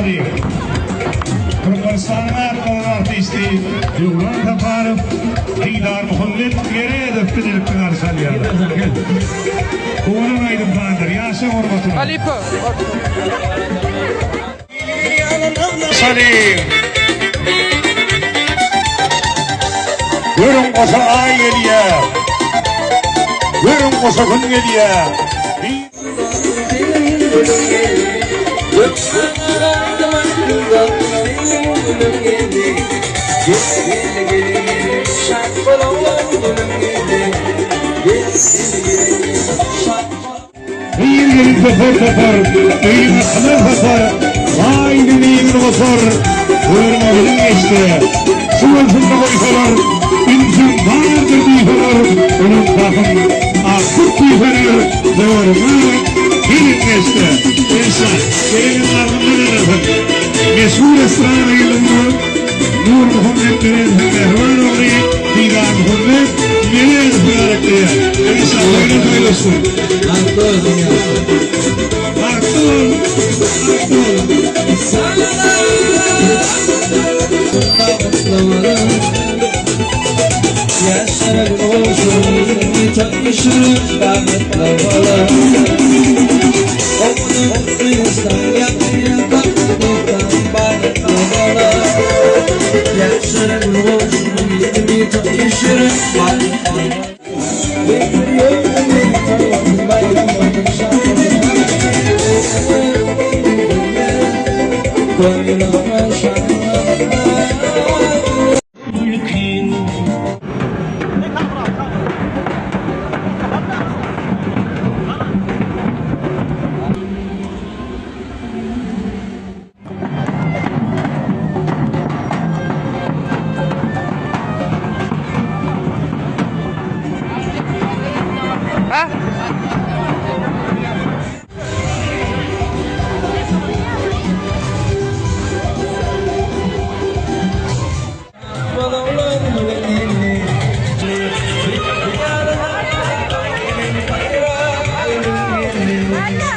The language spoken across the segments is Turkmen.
garşylalyň. Türkmenistanyň at gazanan artisti Döwran Saparow, Didarmuhammet Meredow bilelikde garşy alýarlar. Owadan aýdym-sazlar, ýaşa hormatyna! Halypa. Salim. Görüň goşa aý gelýär. Görüň goşa gün gelýär. Bir gelin topar-topar, öýüňe kylar sapar, Baý bibiňiz gopar, görme günüň geçdi. Şu bolşunda goýsalar, Ünsüň bardyr diýseler, Onuň bahym akgurt diýseler, Görme günüň geçdi. Elşa, geleniň agzyndan alasyn. Meşhur estrada ýyldyzy Nurmuhammet Meredowyň mähriban ogly Didarmuhammet Meredow mübärekleýär. Elşa, toýlar toý bolsun. Bagtly bolsun ýaşlar. Bagtly bol, bagtly bol. Bagtly boluň. Ýaşlara gün bolsun, toý şirin bagtly boluň. Owadan Türkmenistan ýagty Türkmenistan bagtly boluň. Ýaşlara gün bolsun, toý şirin bagtly boluň.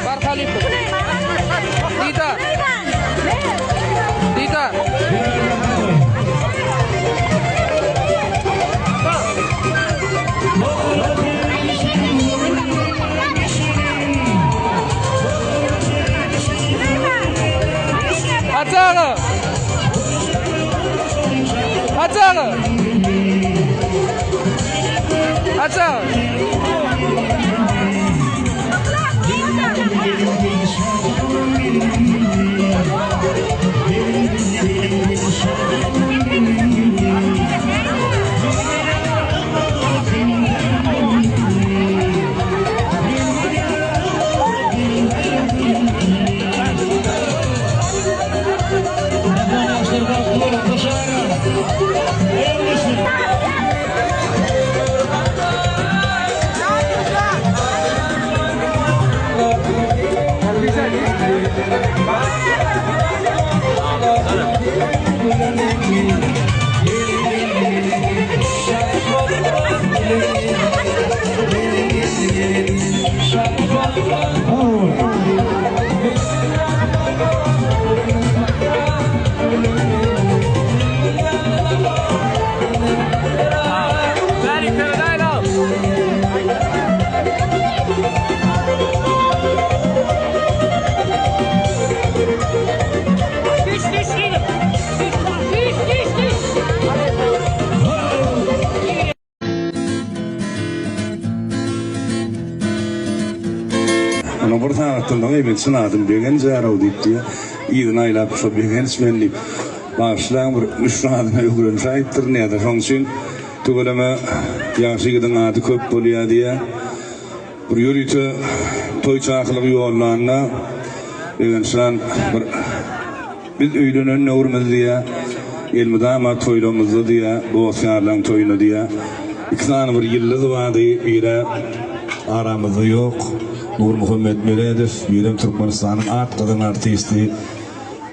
Bar halypa. Didar. Didar. Hajy aga. Hajy aga. Hajy aga. Ondan bir sagatdan soň, Eý, men çyn adym Begenç Ärow diýip diýýär. Yzyna aýlap, şo Begenç men diýip, bagyşlaň bir müşri adyna öwrenişäýipdirin diýýär-de. Şonuň üçin tüweleme ýagşy ýigidiň ady köp bolýar diýýär. Bir ýörite toý çakylygy ýollanda Begenç jan bir Biz öýlenen döwrümiz diýýä, elmydama toýlamyzda diýýä, dost-ýarlaň toýuna diýýä. Iki sany bir ýyldyz bardy, birä aramyzda ýok, Nurmuhammet Meredow, birem Türkmenistanyň at gazanan artisti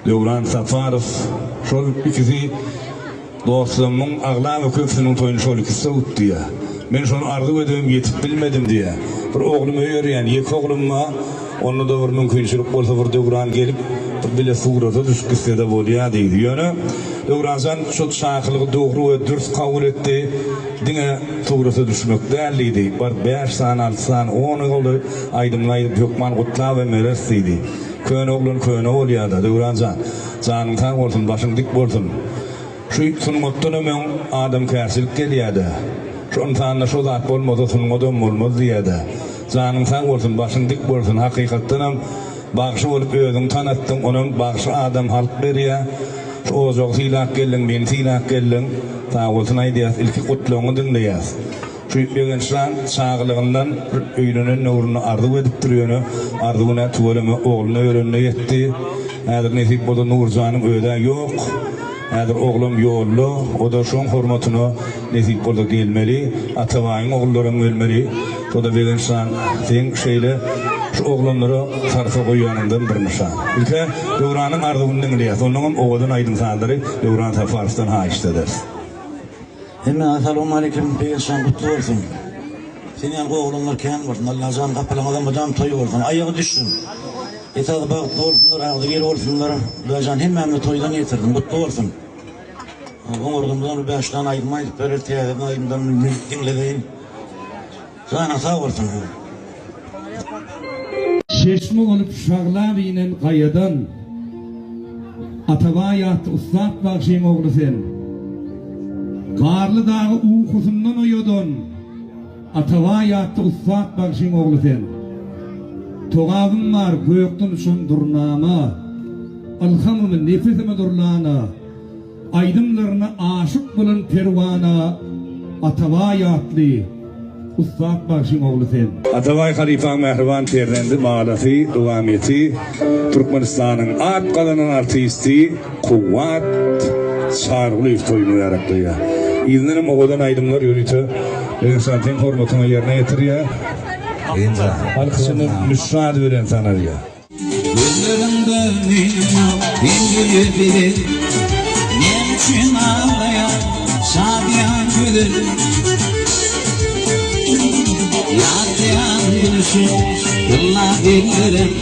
Döwran Saparow. Şol ikisi Dostlarymyň aglaba köpüsiniň toýuny şol ikisi sowup diýýär. Men şony arzuw edibem ýetip bilmedim diýýär. Bir oglum öýerýän, ýeke oglum bar. Onda-da bir mümkinçilik bolsa bir döwran gelip, bir bile surata düşüp gitse-de bolýar diýdi. Ýöne Döwranjan şol çakylygy dogry we dürs kabul etdi. Diňe surata düşmek däl diýdi. Bar bäş sany, alty sany, on ogly aýdymyny aýdyp hökman gutlabam bereris diýdi. Köne oglan köne bolýar-da, Döwranjan. Janyň sag bolsun, başyň dik bolsun. Şu sungatdanam öň adamkärçilik gelýär-dä. Şu ynsanda şo zat bolmasa sungadam bolmaz diýýär-dä. Janyň sag bolsun, başyň dik bolsun, hakykatdanam bagşy bolup özüňi tanatdyň, onam bagşy adam halk berýär. Şu ojagy sylap geldiň, meni sylap geldiň. Sag bolsun aýdýas, ilki gutlagyňy diňleýäs. Şu Begençjan çagalygyndan bir öýlenen döwründe arzuw edipdir, ýöne arzuwy nä tüweleme ogluna örenine ýetdi. Häzir nesip bolsa Nurjanyň özä ýok. Häzir oglam ýolda, o-da şoň hormatyna nesip bolsa gelmeli. Atabaýyň ogullaram gelmeli. Şo-da Begençjan seň şeýle şu oglanlara sarpa goýýanyňdan bir nyşan. Ilk-ä Döwranyň arzuwyny diňleýäs, onnoňam owadan aýdym-sazlary Döwran Saparowdan haýyşt ederis. Hemmäňe salowmaleýkim Begençjan gutly bolsun. Sen ýaly gowy oglanlar kän bolsun. Allajan gapylaňyzda mydam toý bolsun. Aýagy düşsün. Esasy bagtly bolsunlar, agzybir bolsunlar. Hudaýjan hemmämizi toýdan getirsin. Gutly bolsun. Oňurdymyzdan bir bäş sany aýdym aýdyp berer, täzeden aýdymdan diňlezeýin. Janyň sag bolsun. Çeşme bolup şaglap inen gaýadan, Atabaý atly ussat bagşyň ogly sen. Garly dagy ukusyndan oýadan, Atabaý atly ussat bagşyň ogly sen. Togabym bar gökden uçan durnama, Ylhamymy, nepesimi durlana, Aýdymlaryna aşyk bolan perwana Atabaý atly ussat bagşyň ogly sen. Atabaý halypaň mähriban perzendi, balasy, dowameti, Türkmenistanyň at gazanan artisti Kuwwat Çarygulyýew toý mübärekleýär. Yzyndan hem owadan aýdymlar ýörite Begençjan seň hormatyňa ýerine ýetirýär. Halk içinde Müşşi ady bilen tanalýar. Gözleriňde müýnüm ýok, sen güle bile. Näme üçin aglaýar şadyýan gözel? Ýatlaýan gülüşiň tylla ellerim,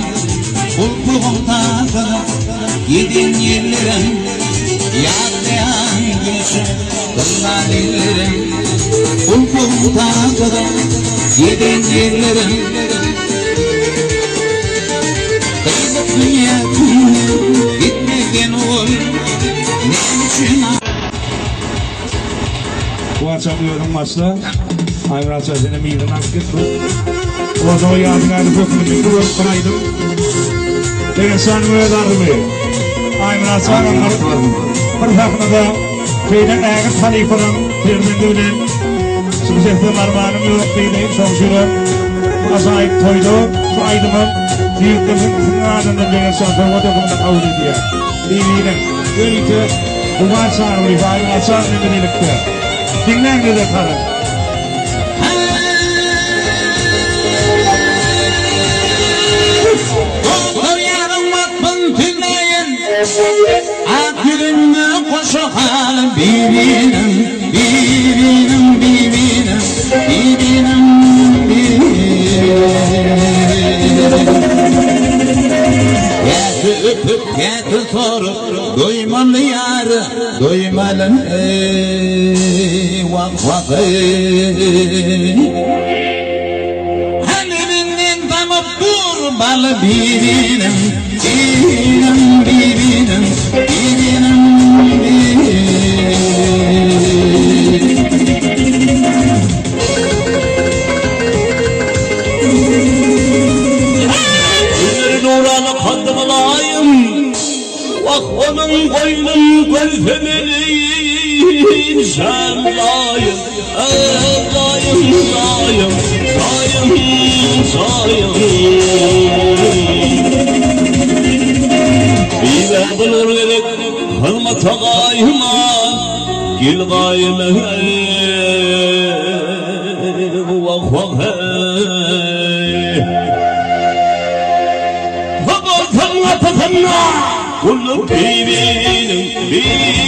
Gulpugym tazylyp giden ýellerim. Ýatlaýan gülüşiň tylla ellerim, Gulpugym tazylyp giden ýellerim. Gyzyk dünýä gitmekden ol näme üçin Guwançam özüň başla. Aýmyratjan senem yzyna alyp git. Ojaga ýadygärlik hökmünde iki bolup bir aýdym. Begençjanyň öz arzuwy. Aýmyratjanam bir sahnada şeýle ägirt halypalaryň perzendi bilen çykyş etsem armanym ýok diýdi. Şoň üçinem bu ajaýyp toýda şu aýdymam jüýkleriniň ikisiniň adyndan Begençjan sowgat hökmünde kabul edýär. Bibiniň ýörite Guwanç Çarygulyýew Aýmyratjan bilen bilelikde. Diňläň lezzet alyň. Dostlar ýaryň waspyn sözläýin Ak ýüzünde goşa haly Bibiniň, bibiniň, bibiniň, bibiniň, bibiniň. Käte öpüp, käte sorup, Doýmaly ýary, doýmaly Wah, wah, eý. Häliminden damyp dur bal Bibiniň, bibiniň, bibiniň, bibiniň, bibiniň. Günleri nurana kaddy mylaýym, Wah, onuň goýnun görse meniň jan laýym, Laýym, laýym, jaýym, jaýym. Bibä bulgur gerek, hyzmata gaýyma, Gel gaýyma, wah, wah, heý. Habarsyň gapysynda gulluk bibiniň, bibiniň.